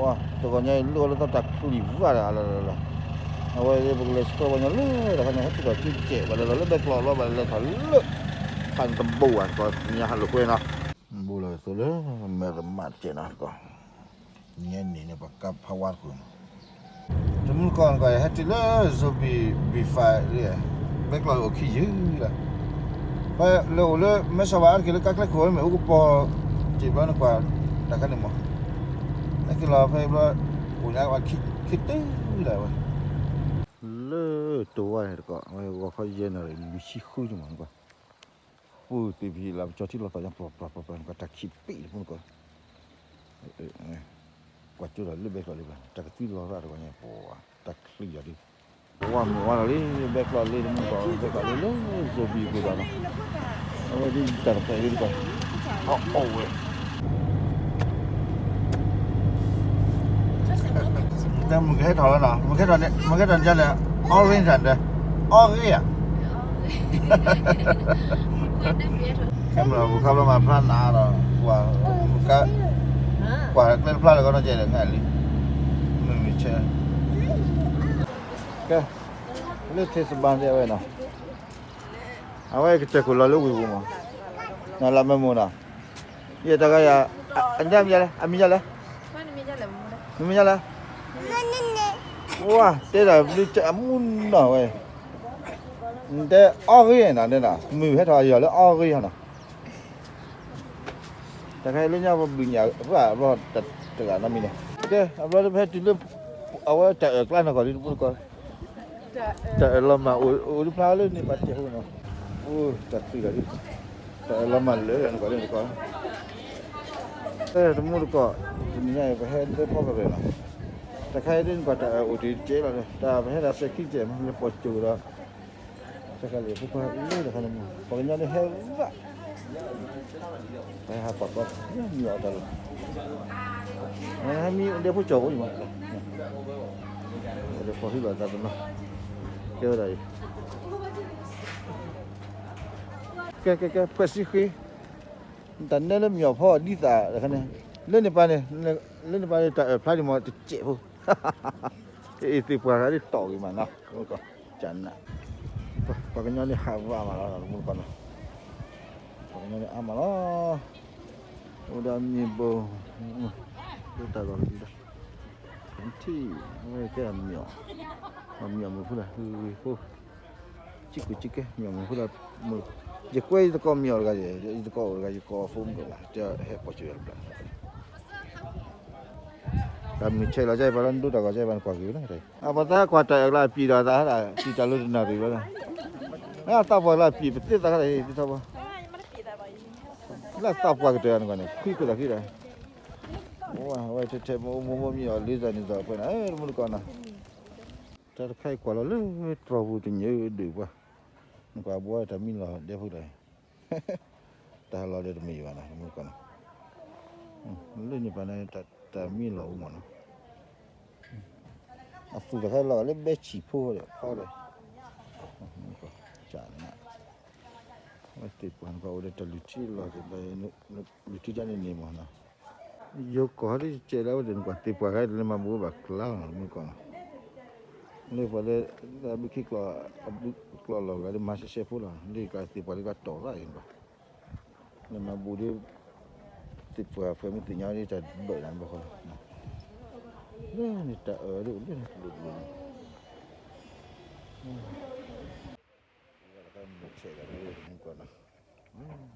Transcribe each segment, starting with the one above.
တဂီၤညါအံၤ လၢအီၤလၢတၢ်ချံၣ်ဝၣ်ဒီးလီၤလီၤလီၤ, အဝဲပကလဲၤဆှၢပှၤညီလၢတခါန့ၣ် ဟဲထံၣ်ထီၣ်က့ၤကဲး ပှၤလဲၤလီၤလၢဘဲကျီးလီၤ ပှၤလဲၤထီၣ်လၢ ဖးတဘိဝဲတကီၢ် ညါဟးလိာ်ကွဲနီၤ, ဘူးလီၤသိလၢ မဲာ်တမးတကဲးနီၤတကီၢ်, ညါန့ၣ်န့ၣ် ပှၤကါဖးဝါတဃုာ်နီၤ တမူတကီၢ်နကီၢ် ဟဲတုၤလၢ Zombie B five ဘဲကျီးအိၣ်ခံယုၢ်လီၤ, ဖဲလၢအိၣ်လၢ မဲဆီးဘၣ်အါတက့ၢ်လၢကါကျဲခိၣ်ဝဲမ့ၢ်အိၣ်ကပီၤ က့ၤဘျီနကွၢ် တၢ်ခါန့ၣ်မး, ဟဲက့ၤလီၤဖဲဘျီ အိၣ်ညါဝဲခံတုၤလီၤဝဲ လၢတိၤဝါန့ၣ်တကီၢ် အဝဲဂီၤခီယဲၢ်နၣ်ရံၣ် လွံၢ်ဆံဃုန့ၣ်မးနကီၢ်, ပူၤသ့ၣ်ဖံးလၢပကၠီထံလီၤသးညါ ပျီပျီပျီပျီနကီၢ် တၢ်ခံးပ့ၣ်တမူတကီၢ် ကွၢ်ကၠိဒီးလၢဘဲကျီးလံဘၣ် တၢ်ကသံလီၤသးတဂီၤညါ ပှၤတၢ်ချံးယၤဒ် ပဝါမုၢ်ဝါလီၤလံ ဘဲကျီးလံတမူတကီၢ် ဘဲကျီးလံလၢ Zombie ပူၤဒီးနီၤ, အဝဲဒ်တၢ်တဖျၢၣ်လံတကီၢ် အအိၣ်ဝဲ တၢ်မုၢ်ကဟဲထီၣ်လီၤနီၤ မုၢ်ကဟဲထီၣ်န့ၣ် မုၢ်ကဟဲထီၣ်န့ၣ် orange တၢ် orange ဧါ ခဲမုၢ်လီၤ ပူၤခါဘျီမၤဖျါနၤဒီး ကွၢ် ကွၢ်ကျဲတဖျါလၢကီၢ်နီၢ်ကဲဒီး ငါလံ မုၢ်မုၢ်ဆဲ ကဲ လၢ taste bud ဒ်အဝဲနီၤ အဝဲကတၢၢ်ခိၣ်လီၤလၢဝ့ၢ်ပူၤမး နီၤလၢမ့ၢ်မိၢ်နီၤ ယတဂၤယၤ အမံၤလဲၣ် အမံၤလဲၣ် မံၤလဲၣ် ဝါ တဲဒၣ်ဘျုးတၢ်အမူနီၤဝဲ နတဲ orange နီၤ တဲနီၤ မုၢ်ဟဲထီၣ်အယီၤလၢ orange နီၤ တၢ်ခဲအံၤလၢညါပဘုၣ်ညၣ်ရၣ်ဘျီ တဂၤနီတမံၤန့ၣ် ကဲ အဘျီလၢပဟဲတုၤလၢ အဝဲတၢ်အၢၣ်ကျါနီၢ်ကီၢ်လံတပူၤတကီၢ် တၢ်အၢၣ်လီၤမၢ်အိၣ်အိၣ်တဖျါလၢန့ၣ်ပာ်တ့ၢ်အဃိနီၤ အိၣ်တၢ်ချံးလီၤဒ် တၢ်အၢၣ်လီၤမၢ်လၢာ်နီၢ်ကီၢ်လံတကီၢ် တမူတကီၢ် တနံၤညါအံၤ ပဟဲလၢဖီကရၢၢ်နီၤ တၢ်ခဲအံၤဒ်န့ၣ်ကွၢ်တၢ်အၢၣ်အိၣ်တ့ၢ်တကဲလီၤ တၢ်ပဟဲဒၣ်စဲးခံကဲးမး လၢပီၢ်ကၠိၤဒီး တၢ်ခဲလၢာ်ဖိခွါလၢတခါန့ၣ်မး ပှၤကညီန့ၣ်ဟဲဝဲ ပဟဲဟးပာ်ကီ မံအီၣ်တၢ်လီၤ ဟဲမံဒဲဖိကၠီၤဖိအံၤမး ဒီးပှၤဟံးလီၤသးတနီၤ ကဲဝဲဒၣ်အံၤ ကဲကဲကဲ ဖှဲးစံဃ့ တၢ်နဲလၢမံအီၣ်ဖီအီၣ်ဒ်သးတခါန့ၣ် လၢန့ၣ်ပၢ်န့ၣ် လၢန့ၣ်ပၢ်န့ၣ် တၢ်အၢၣ်ဖျါဒံးမးတစဲးဖိ အ့ၣ်သ့ၣ်ပှၢ်ဂၤဒ်တီၢ်ဂ့ၤမးနီၤ ကနၣ် ပှၤကညီန့ၣ်ဟးဝးမးလီၤ တမူတကီၢ်နီၤ ပှၤကညီန့ၣ်အါမးလီၤ အိၣ်ဒီးမံၤဘိ တၢ်လီၢ်လံဒီး ထံၣ် အဝဲကဲမံၤအီၣ် မံၤအီၣ်မုာ်ဖုလၢ ဂ့ၤဖိ စံးကူစံးကဲ မံၤအီၣ်မုာ်ဖုလၢ ယကွဲယသကိးမံၤအီၣ်တဂၤ ယသကိးအိၣ်တဂၤ ယကိး phone မ့ၢ်ဘၣ် တဲဟဲပိာ်စၢၤတဖျၢၣ် တၢ်မုၢ်ဆဲးလီၤကဲပှၤလၢနဒိတၢ်ဂီၤကဲပှၤနကွၢ်က့ၤဝဲလီၤ အပှၤသးကွၢ်တၢ်အၢၣ်ကျါအပျံၤဒီးသးဟဲဒၣ် ပျံၤတၢ်လၢတနၣ်ရံၣ်ဘျီလီၤ အသးပှၢ်လၢအပျံၤပသ့သးခါဒၣ်အံၤ သထီဘီ လၢအသးပှၢ်ကတၢၢ်နကွၢ်န့ၣ် ခွံခိၣ်သးခံဒီး ဝဲထဲထဲမ့ၢ်အိၣ်မိၢ်မိၢ်မံၤအီၣ်လံသးန့ၣ်သီဖဲန့ၣ် တမူတကီၢ်နီၤ တၢ်တခါအံၤကွၢ်လီၤလၢတြီၤပူၤတညိဒုးပှၤ နကွၢ်ဘှီတၢ်မံလီၤဒဲဖိတၢ် တၢ်ဟးလီၤဒီးတမံၤဘၣ်နီၤ တမူတကီၢ်နီၤ လၢန့ၣ်ပၢ်န့ၣ် တၢ်မံလီၤအိၣ်မးနီၤ အသူၣ်တခါလီၤလၢဘဲဆံၣ်ဖိဒီးဖီဒီး ကၢ်န့ၣ် ဝဲသ့ၣ်ပှၢ်နကွၢ်အိၣ်ဒီးတၢ်လုၢ်ထံလီၤက့ၤ လုၢ်ထံကန့ၣ်န့ၣ်မးနီၤ ယိၤကီၢ်ဟဲဒ်ကဲလၢဝဲဒၣ်နကွၢ်သ့ၣ်ပှၢ်ဂၤလၢမၤဘူၣ်ဘၣ်ကျါလီၤ တမူတကီၢ်နီၤ လၢပှၤလၢ အဘုခ့ကျီၢ် အဘုကျီၢ်လီၤဂၤလၢမၤရှဲရှဲဖိလီၤ လၢကျါသ့ၣ်ပှၢ်လၢကတီၢ်ရၣ်အံၤနကွၢ် လၢမၤဘူၣ်ဒီး သ့ၣ်ပှၢ်ဖဲမ့ၢ်သ့ၣ်ညါဒ်တၢ်ဘၢၣ်နၤဘၣ်ဃီလီၤ လၢန့ၣ်တၢ်အၢၣ်ဒ်အိၣ်လၢန့ၣ်တလိၣ်တလိၣ်န့ၣ် ဆဲးဒီးမုၢ်ကီၢ်နီၤ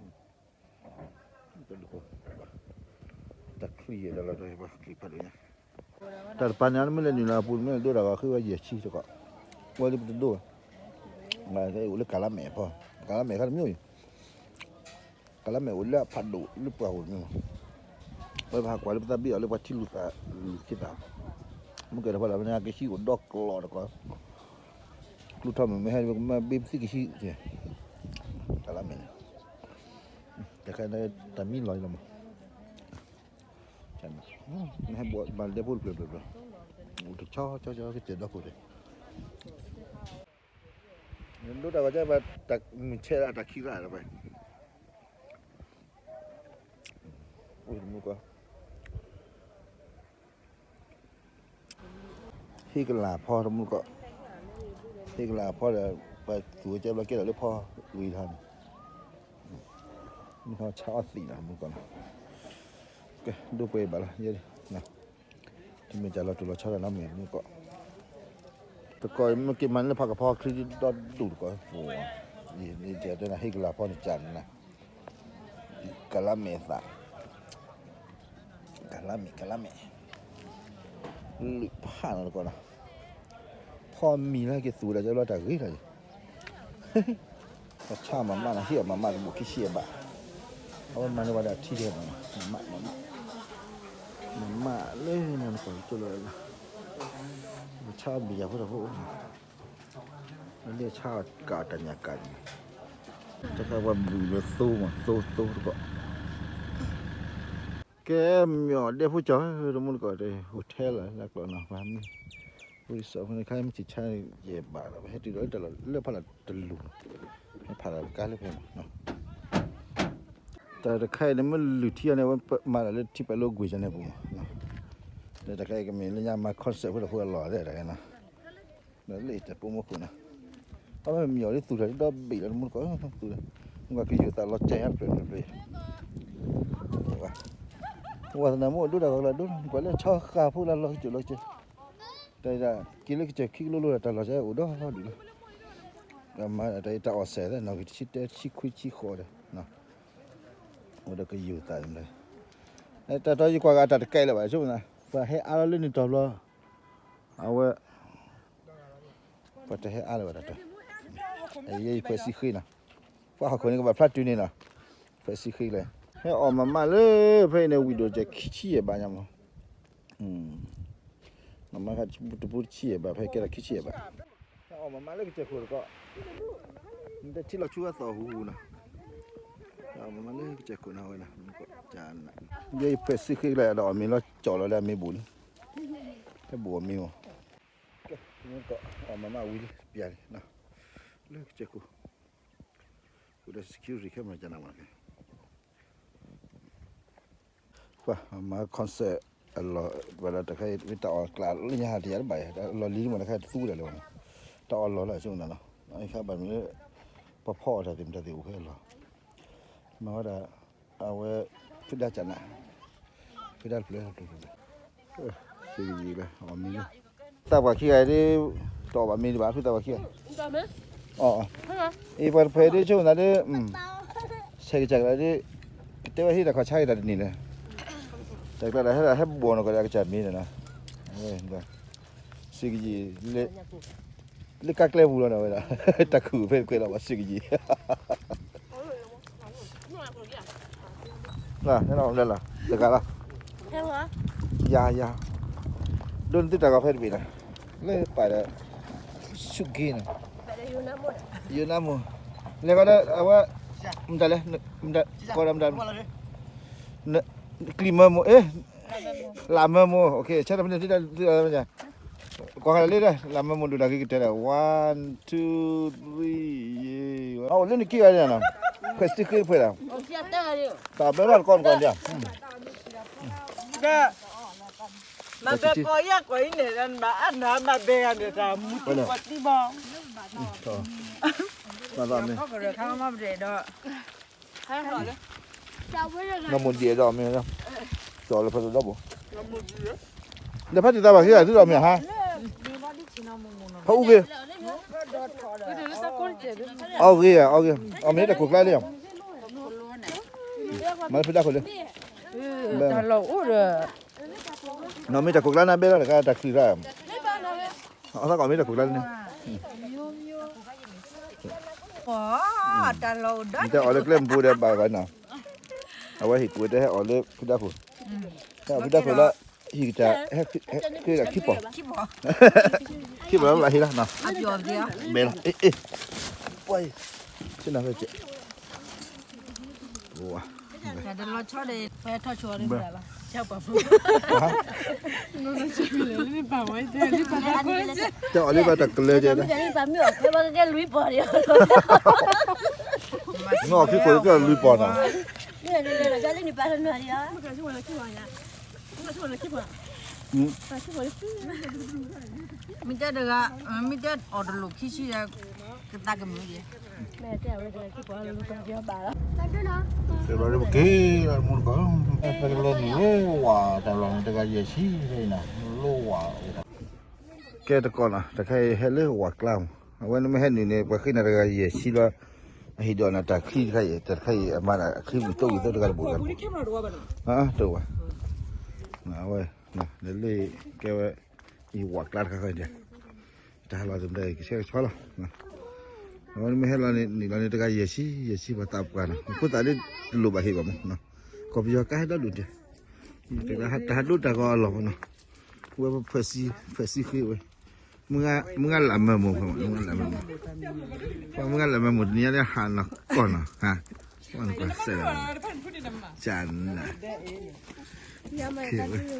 တၢ်ချံးယဲၢ်ဒီးလီၤဒီးပှၤချံးဖးဒိၣ်ညါ တၢ်တပၤန့ၣ် မ့ၢ်လဲၤနုာ်လီၤအပူၤ မ့ၢ်ဒိတၢ်ဂီၤဃ့ဝဲယဲၢ်ဆံတကီး ဝဲလၢပတဒိၣ်ဘၣ် အိၣ်လၢကလးမဲာ်ဖီ ကလးမဲာ်ခါတမံၤ ကလးမဲာ်အိၣ်လၢအဖးဒိၣ်လၢပှၤအိၣ်တမံၤမး ဝဲပဟးကွၢ်လၢပသးဘ့ၣ်အီၤလၢပှၤထံလူၤသးလူၤခ့သး မ့ၢ်ကဲထီၣ်ဖီလာ်ဝဲန့ၣ် ကဟံးအိၣ်ဒီကျီၢ်တကီး ကျူထီၣ်မုၢ်မ့ၢ်ဟဲကမၢဘ့ပသံကဟံး ကလးမဲာ်န့ၣ် တခါန့ၣ်တၢ်မံလီၤလီၤမး နဟဲဘၣ်ဒဲဖိတဖျၢၣ်ဖျၢၣ်ဖျၢၣ် အိၣ်တဆီဆီဆီကတၢၢ်ဒီခိၣ်ဒီး နဒိတၢ်ဂီၤကဲပှၤတၢ်မုၢ်ဆဲးလၢတၢ်ခံးရၣ်ဒီးပှၤ အိၣ်တမူကီၢ် ဟ့ၣ်ကလၤဖီတမူတကိး, ဟ့ၣ်ကလၤဖီဒီး ပှၤသူဝဲကဲဘျီကဲဒီးလၢဖီဝံၤထီၣ်န့ၣ်, မ့ၢ်ထီၣ်ဆါအီၣ်သံးနီၤတမူတကိးနီၤ, ကဲ ဒိၣ်ပှဲၤဘၣ်လီၤ, တမ့ၢ်တၢ်လီၤတူာ်လီၤဆီဒီးနီတမံၤတမူတကိး, တကိးမ့ၢ်က့ၤမၤန့ၢ်ဖးကဖီချံဒီဒူၣ်တကိး, ယတဲနၤဟ့ၣ်ကလၤဖီန့ၣ်ကၢ်န့ၣ်နၤ, ကလးမဲာ်သး ကလးမဲာ် ကလးမဲာ်, လုၣ်ဖးနီတကိးနီၤ, ဖီမံၤလၢက့ၤသူဝဲဒၣ်ကဲဘျီတၢ်ဂ့ၤလီၤ, ပှၤဆါမၤမၢ်နီၤ ဟ့ၣ်အီၤမၤမၢ်တဘိးခံဆံယဲၢ်ဘး, အဝဲမၤန့ၢ်ဝဲဒၣ်ထံထဲနီၤ မၤမၢ် မၤမၢ် မၤမၢ်လၢနီၤနကိးကၠိလီၤ, ပှၤဆါအီၣ်ဘံၣ်ယၤဖိတၢ်ဖိအိၣ်နီၤ, လၢဆါအီၣ်ကၢ်တၢ်ညၣ်ကၢ်န့ၣ်, တခါပှၤဘုးလၢသိမး သိသိတကိး ကဲမီၤဒဲဖိကၠီၤ တမူတကိး hotel လၢကျိာ်နီၤ ပှၤမံၤ, ဝံၤစီၤဖိန့ၣ်ခါမ့ၢ်ဆံးဆါယဲၢ်ဘးဒီး ပဟဲတုၤဒီးလၢတၢ်လီၢ်လၢဖးလီၤတလူၤနီၤ, ဟဲဖးလီၤတကါလၢဖဲမး, တၢ်တခါအံၤန့ၣ် မ့ၢ်လုၢ်ထံအီၤန့ၣ် အဝဲမၤတၢ်လၢထံပၢၤလိကွံာ်ကန့ၣ်ပူၤမး, ဒီးတခါအံၤကမ့ၢ်လၢညါမၤ concert ဖိတဖိအလီၢ်သ့ၣ်တခါနီၤ, ဒီးလၢတၢ်ပိာ်မုၣ်ခိၣ်နီၤ, အဝဲမ့ၢ်မံၤအီၤလၢသူၣ်ထီၣ်ဒ်ဒီဘ့ၣ်လီၤ တမူတကိး, မ့ၢ်ကယိၤသးလီၤကဲယါတဖျၢၣ်တဖျၢၣ်, ဝဲသနာ်မိၢ်ဒိၣ်တၢ်ဂီၤကျါဒိၣ်လီၤ ကွၢ်လၢဆီဃာ်ဖိလၢလီၤကစၢၢ်လီၤကစၢၢ်, တၢ်က့ၤလၢကစၢၢ်ခံကလိလိဒီး တၢ်လီၤကဲအိၣ်ဒီဒူၣ်လီၤ, ဒီးမၤတၢ်အံၤတၢ်အီၣ်စဲးသ့ၣ်နီၤ ကတဆံတၢ တဆံခွံ တဆံဃိးဒီး အိၣ်ဒီးကယိၤသးန့ၣ်, တၢ်တီယကွၢ်ဂၤတၢ်တကဲလၢၤဘၣ် ဆိကမိၣ်သး ပှၤဟဲအါလီၤလၢန့ၣ်တီၤဘျီ, အဝဲ ပှၤတဟဲအါလၢၤဘၣ်တၢ်တီ, ယဲယဖှဲးစံဃ့နီၤ, ပှၤဟီၣ်ခိၣ်န့ၣ်ကဘၣ်ဖျါတုၤန့ၣ်နီၤ, ဖှဲးစံဃ့လဲၣ်, ဟဲအီၣ်မၤမၢ်လၢဖဲအံၤန့ၣ် ဝံၣ်ဒိၣ်ကဲခံဆံယဲၢ်ဘးညါမး, မၤမၢ်ခါတပူတပူတဆံယဲၢ်ဘး ဖဲကဲထီၣ်ခံဆံယဲၢ်ဘး, ဟဲအီၣ်မၤမၢ်လၢကစၢၢ်ခိၣ်တကိး, နတထံၣ်လီၤဆူအသီၣ်ဟူဟူနီၤ, မၤမၢ်လၢကစၢၢ်ခိၣ်နီၤဝဲနီၤ, ယဲယဖှဲးစံဃ့လဲၣ်ဒီးအီၣ်မ့ၤလီၤကၠီၣ်လီၤလၢအမ့ၢ်ဘူးန့ၣ်, ဟဲဘူးအီၣ်မ့ၤမး, ကဲ မၤမၢ်ဝံၤလံ ပျၢ်န့ၣ်, လၢကစၢၢ်ခိၣ် ဃုာ်ဒီး security camera ကနၣ်မးကဲ, ပှၤမၤ concert အလီၢ် ဝဲဒၣ်တခါအံၤ တၢ်အီၣ်ကျးလၢညါဟးတယၤတဘၣ်ယဲ လီၢ်လံၤမးတခါတသူဝဲဒၣ်လၢၤဘၣ်န့ၣ်, တၢ်အီၣ်လီၢ်လၢအဆိကမိၣ်နီၤ, အခါဘၣ်မနုၤလၢ ပဖီအီၣ်တၢ်သ့ၣ်မတၤသ့ၣ်အိၣ်ဖဲအလီၢ်, မၤဝဲဒၣ် အဝဲ ဖုဒါကနၣ်, ဖုဒါတဖျၢၣ် စံးကယံာ်လၢ အီၣ်မ့ၤလၢ သးပှၢ်ခံဂၤဒ် တအီၣ်ဘၣ်မ့ၤဒံးဘၣ် ဖုသးပှၢ်ခံဂၤ, အီၣ်, အံၤပှၤတဖှဲးဒ်ဆိကမိၣ်သးဒ်, ဆဲးကစၢ်ကလါဒ်, ကတဲဝဲဟ့ၣ်တၢ်ခီၣ်ဆါက့ၤတၢ်တနံၤလၢ, တၢ်ကျါဒီးဟဲဒၣ်ဟဲဘိၣ်နီၢ်ကီၢ်ဒီးအကစၢ်မ့ၤန့ၣ်နီၤ, စံးကယံာ် လၢကါကျဲပူၤလီၤနီၤဝဲဒၣ်, တၢ်ခူၣ်ဖဲတကွဲးလီၤဘၣ်စံးကယံာ် လၢလီၤ, တဂၤလီၤ, ယၤ, ယၤ, ဒိၣ်နသုတၢ်ဂီၤဖဲတဘ့ၣ်နီၤ, လၢပာ်ဒီး ဆူၣ်က့နီၤ, ယိၤနါမိၢ်, လဲၤကီးဒီး အဝဲ, မတၤလဲၣ်, ကီးဒီးမတၤ, ကျံၤမၢမိၢ်, လၢမၢမိၢ်, ဆဲးတဖၣ်န့ၣ် ကွၢ်ဃာ်လၢလၢ လၢမၢမိၢ်ဒိၣ်တၢ်ဂ့ၤကတဲဒီး one two three, အိၣ်လၢနက့ၤဂၤန့ၣ်နီၤ, ဖှဲးစံဃ့တဖှဲးဒီး, တၢ်ဘဲထီၣ်တကီၢ်တကီၢ်ဒ်, မၤဘဲကီးယၤကီးအံၤန့ၣ် မၤအါနၤမၤဘဲဂၤန့ၣ် တၢ်မူတံၢ်ကီးတံၢ်ဘီ, မၤဘဲမ့ၢ် မၤမိၢ်ဒံးဒီးမ့ၢ်, ကၠီလၢဖဲတဒီဘိ, လၢဖဲတသးဘၣ်ဃ့ဂၤသုဒီးမ့ၢ်ဟါ, ဖဲအူဂ့ၤ, အီၣ်ဂ့ၤ, အီၣ်ဂ့ၤ, အီၣ်မ့ၢ်တၢ်ခိၣ်ကျါလံ, မၤလၢဖုဒါခိၣ်လံ, တၢ်လီၢ်အိၣ်ဒီး, နီၢ်မ့ၢ်တၢ်ခိၣ်ကျါနၤဘဲလီၤတခါတၢ်ချုးရၣ်, အသးကီၢ်မ့ၢ်တၢ်ခိၣ်ကျါလံန့ၣ် တၢ်လီၢ်အိၣ်ဒီး နတဲအီၤလၢကျဲမုၢ်ပူၤဒီးဘၣ်ဘၣ်နီၤ, အဝဲဟ့ၣ်ကူၣ်ဝဲတဟဲအီၣ်လၢဖုဒါခိၣ်, ဖုဒါခိၣ်လၢ ဟံၣ်ကတၢၢ်, ဟဲဃ့ဒီးခံပီၢ်, ခံပီၢ်လၢဘၣ်ဟံၣ်လီၤ, ဘဲလီၤ, အ့ၣ်, ပှၤအံၤ, ဆ့ၣ်နီၤဖဲကဲး တအီၣ်လၢဘၣ်တၢ်ကလၢကဲ, နအီၣ်ခံခိၣ်ကဲလွံၢ်ပီၢ်နီၤ, လၢနပၢ်ထီၣ်နီၤဒီး, မ့ၢ်တဲတဂၤ, မ့ၢ်တဲအီၤတလိၣ်ခံဆံဒီး, ကသးကမုာ်ယဲ, ပက့ၤလီၤမူတကီၢ်, ပကလဲၤနုာ်လၢဝၤတၢ်လီၢ်န့ၣ် တဂၤယဲၢ်ဆံဖဲအံၤနီၤ, လၢဝၤအိၣ်, ကဲတကီၢ်နီၤ, တခါအံၤဟဲလၢဝၤကျါမး, အဝဲန့ၣ်မ့ၢ်ဟဲနုာ်န့ၣ် ပှၤဃ့နၤတဂၤယဲၢ်ဆံလီၤ, အဟံၣ်ဒီးနၤတၢ်ချံတခါအံၤ, တၢ်တခါအံၤ အမၤဒၣ်အချံဝံၤသိဝံၤသိတဂၤတဘိးလီၤ, တအိၣ်ဘၣ်, အဝဲ လၢလၢကဲဝဲ အံၤဝၤကျါတခါခီဒီး, တၢ်ဟးလီၤသ့ၣ်မတၤကဆှဲကဆှီလီၤ, အဝဲန့ၣ်မ့ၢ်ဟဲလီၤန့ၣ် နုာ်လီၤန့ၣ်တဂၤယဲၢ်ဆံ, ယဲၢ်ဆံပှၤသးပှၢ်နီၤ, ဖိသၣ်ဒ်တလိၣ်ဘၣ်ဟ့ၣ်ဘၣ်မး, ကီၢ်ပယီၤကါဟဲဒီဒူၣ်တဲ, တၢ်ဟးဒိတၢ်ဂီၤအလီၢ်မးနီၤ, ဝဲပဖှဲးစံဃ့ဝဲ, မုၢ်ဂၤလၢ်မၢမူ, မုၢ်ဂၤလၢ်မၢမူ, မုၢ်ဂၤလၢ်မၢမူ တနံၤညါလၢဟးနီၤကီၢ်နီၤ, ဟး, ကွၢ်စဲး, ကနၤ,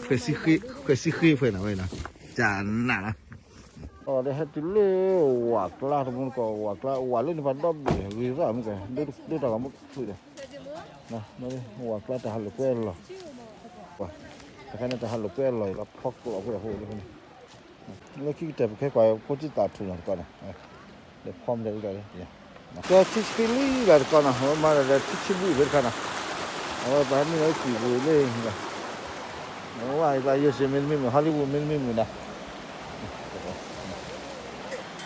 ဖှဲးစံဃ့ဖဲနီၤဝဲနီၤ, ကနၤလီၤ အီၤဒီးဟဲတုၤလၢဝၤကျါတမူတကိး, ဝၤကျါ ဝၤလၢန့ၣ်ပှၤဒီဘ့ၣ်ဂ့ၤသၣ်မူကဲ, ဒိတၢ်ဂီၤမူဖုၣ်ဒီး, ဝၤကျါတၢ်ဟးလိာ်ကွဲအလီၢ်, တခါန့ၣ်တၢ်ဟးလိာ်ကွဲအလီၢ်အံၤ လီၤဖီကျိးအဃိဒီးဖိလၢန့ၣ်, လၢခံကတၢၢ်ပကဟဲကွၢ်ဖိတံၢ်သးထူၣ်နီၤတကီးန့ၣ်, ဒီးဖီမ့ၢ်တဲဒ်လဲၣ်, ကဲထံဆံခွံလံလၢတကီးနီၤ, အဝဲမၤဒီးထံဆံဘုဖဲတခါနီၤ, အဝဲပှၤဟဲမံလၢစံာ်ပူၤလၢ အဝဲယိၤစ့မ့တမ့ၢ်မုာ် Hollywood မ့တမ့ၢ်မုာ်နီၤ,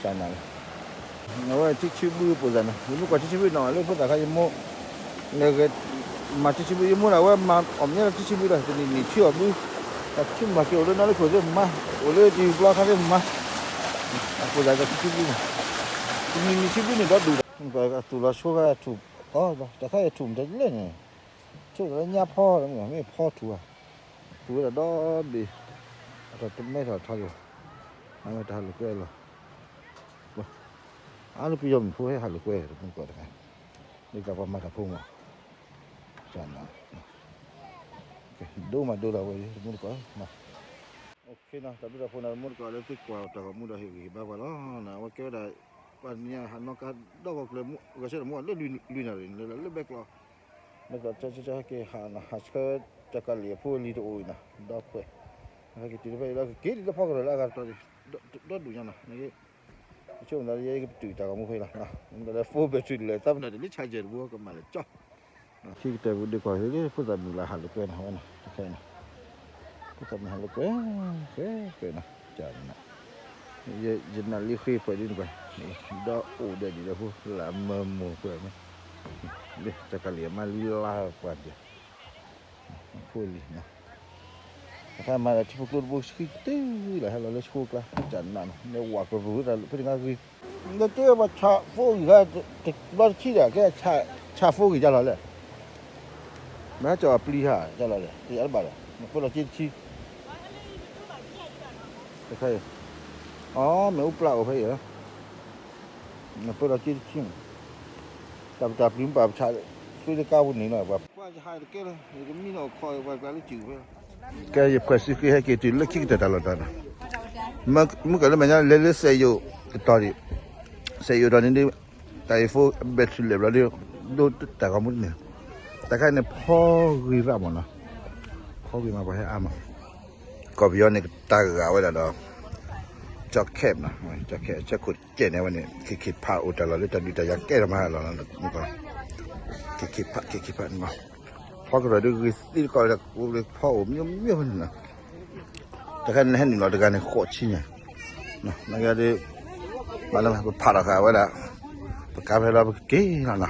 တၢ်နးလီၤ, အဝဲထံဆံဘုပိာ်စၢ်နီၤ, ယမ့ၢ်ကွၢ်ထံဆံဘုနီၤ လၢဖိသၣ်ခါယမိၢ်, နဂဲၤမၤထံဆံဘု ယမိၢ်ဒီးအဝဲမၤအီၣ်မ့ၢ်လၢထံဆံဘုဒီး တနံၤနံၤဆံအီၣ်ဘု, ထံမၤက့ၤအိၣ်လၢနီၢ်လၢခိၣ်သ့ၣ်မၤ, အိၣ်လၢတံၤဘျီခါသ့ၣ်မၤ, အပိာ်စၢ်ဒီးထံဆံဘုနီၤ, တနံၤနံၤထံဘုန့ၣ်ဒီဒူၣ်ဒီး, အသူၣ်လီၤဆိခါထူၣ်, တၢ်ခါအံၤထူၣ်မတၤလဲၣ်န့ၣ်, ဆိလၢညါဖီ, မ့ၢ်ဖီထူၣ်ဧါ, ထူၣ်ဝဲဒၣ်ဒီဘ့ၣ်, အတမဲထီၣ်ထီလီၤ, အဝဲတၢ်ဟးလိာ်ကွဲအလီၢ်, အါလၢပယီၤမုၣ်ဖိဟဲဟးလိာ်ကွဲတမူတကိးတခါ, ဒ်သိးပှၤမၤတၢ်ဖိမး, ဒိၣ်မးဒိၣ်လီၤဝဲတမူတကိး, တၢ်ဘျုးတၢ်ဖှိၣ်န့ၣ်တမူတကိးလၢသုကွၢ်တၢ်ဂီၤမူဒီးဟ့ၣ်ဂံၢ်ဟ့ၣ်ဘါပှၤလီၤ, အဝဲကဲဝဲဒၣ်, ပှၤနံၤဟးနီၣ်ကါဒီဂီၤကျၢၤ, ဂဲၤဆၢထၢၣ်မူလၢလွံၢ်နၣ်ရံၣ်န့ၣ် လၢဘဲကျီ, ဘဲကျီ ကၠီကၠီဟဲက့ၤဟးဆှၢတၢ်ကလံၤအဖိအလံၤတအိၣ်အံၤနီၤ, ဒီးဖှဲး, ဟဲက့ၤတုၤဖဲအံၤလၢကက့ၤဒ်လၢဖီကရၢၢ်လၢအဂၤတတီၤ, ဒီဒူၣ်ညါနီၤ, ကဆိကမိၣ်သးလၢယဲကပတုာ်တၢ်ဂီၤမူဖဲအံၤလီၤ, မ့ၢ်ဒီးလၢ phone battery လၢာ် သးပ့ၤနီၣ်တလၢ charger တဘိကမၤလၢာ်ကၠီ ခံကတၢၢ်ပူၤဒ့ၣ်ကွၢ်လၢ ဖိသၣ်မုၣ်လၢဟးလိာ်ကွဲနီၤဝဲနီၤ, တခါအံၤနီၤ, ဖိသၣ်မုၣ်ဟးလိာ်ကွဲ, ဃဲဃဲနီၤ, ကနၤ, ယနၢ်လံဃ့ပှဲၤဒ်န့ၣ်ကွၢ်, ဒီးအိၣ်ဒီးဒံးဒီးဖိလၢအမၢမိၢ်ကွဲးမ့ၢ်, တၢ်ကလံၤအမါလံလါပှၤဒံး ဖိလံၤနီၤ, တခါမၤဒီးထံဖိကျိတဘိဆှံတုၤလီၤ ဟဲလီၤလၢဆှိကျါ ကနၤနီၤ မ့ၢ်ဝၤကရူၢ်တၢ်ဖဲန့ၣ်ဂ့ၤ, လၢတဲပှၤဆးဖိဂံၢ်ခါ, ဘျီတဆံဒီး ကဲဆးဖိဂံၢ်ကလီၤလဲၣ်, မ့ၢ်ဟဲကၠီၤအပျံၤဟါကလီၤလဲၣ် တယၤတဘၣ်ဒီး နပၢလီၤက့တဆံ, တခါအံၤ, အီ မ့ၢ်အိၣ်ပျၢ်အိၣ်ဖဲအံၤလီၤ, နပၢလီၤက့တဆံ, တၢ်ပတၢ်ပျံၤမ့ၢ်ပာ်ပဆး, သွံလၢကါပူၤန့ၣ်လီၤ ပှၤပှၤယဟးတကဲလၢ ယကမံနီၤခီပှၤကျါလၢစုၣ်ဖဲ ကဲယဖှဲးစုဃ့ဟဲက့ၤတုၤလၢခံကတၢၢ်တၢ်လီၢ်တၢ်နီၤ, မုၢ်ကလၢမဲာ်ညါလဲၤလၢစဲးယိာ်ကတီၢ်ဒံး, စဲးယိာ်တီၢ်န့ၣ်ဒ်, တၢ်အံၤဖိ battery လဲၤဘျီဒ်, ဒိတၢ်ဂီၤမူတန့ၢ်, တၢ်ခါန့ၣ်ဖီဂ့ၤရၣ်မးနီၤ, ဖီဂ့ၤမးပှၤဟဲအါမး, ကီၢ်ပယီၤန့ၣ်ကတၢ်ဂာ်ဝဲဒၣ်ဒီး, ကၠီခဲနီၤ, ကၠီခဲ ဆၢခိၣ်တကဲန့ၣ်ဝဲန့ၣ် ခ့ခ့ဖးအိၣ်တၢ်လီၢ်လၢတၢ်ဒုးတၢ်ယၤကဲထီၣ်မးလီၤ, ခ့ခ့ဖး ခ့ခ့ဖးန့ၣ်မး, ဖီကရၢၢ်ဒ်ဂ့ၤသ့တကီၢ်ဒီး ကအိၣ်လၢဖီအိၣ်မ့ၢ်မ့ၢ်ဝဲန့ၣ်နီၤ, တခါန့ၣ်ဟဲနုာ်လီၤတဂၤန့ၣ် ဃိးဆံညါ, နဂၤဒ်, ဘၣ်လၢပဖးထီၣ်ဃာ်ဝဲဒၣ်, ပကါဖဲလီၤပကက့ၤလီၤနီၤ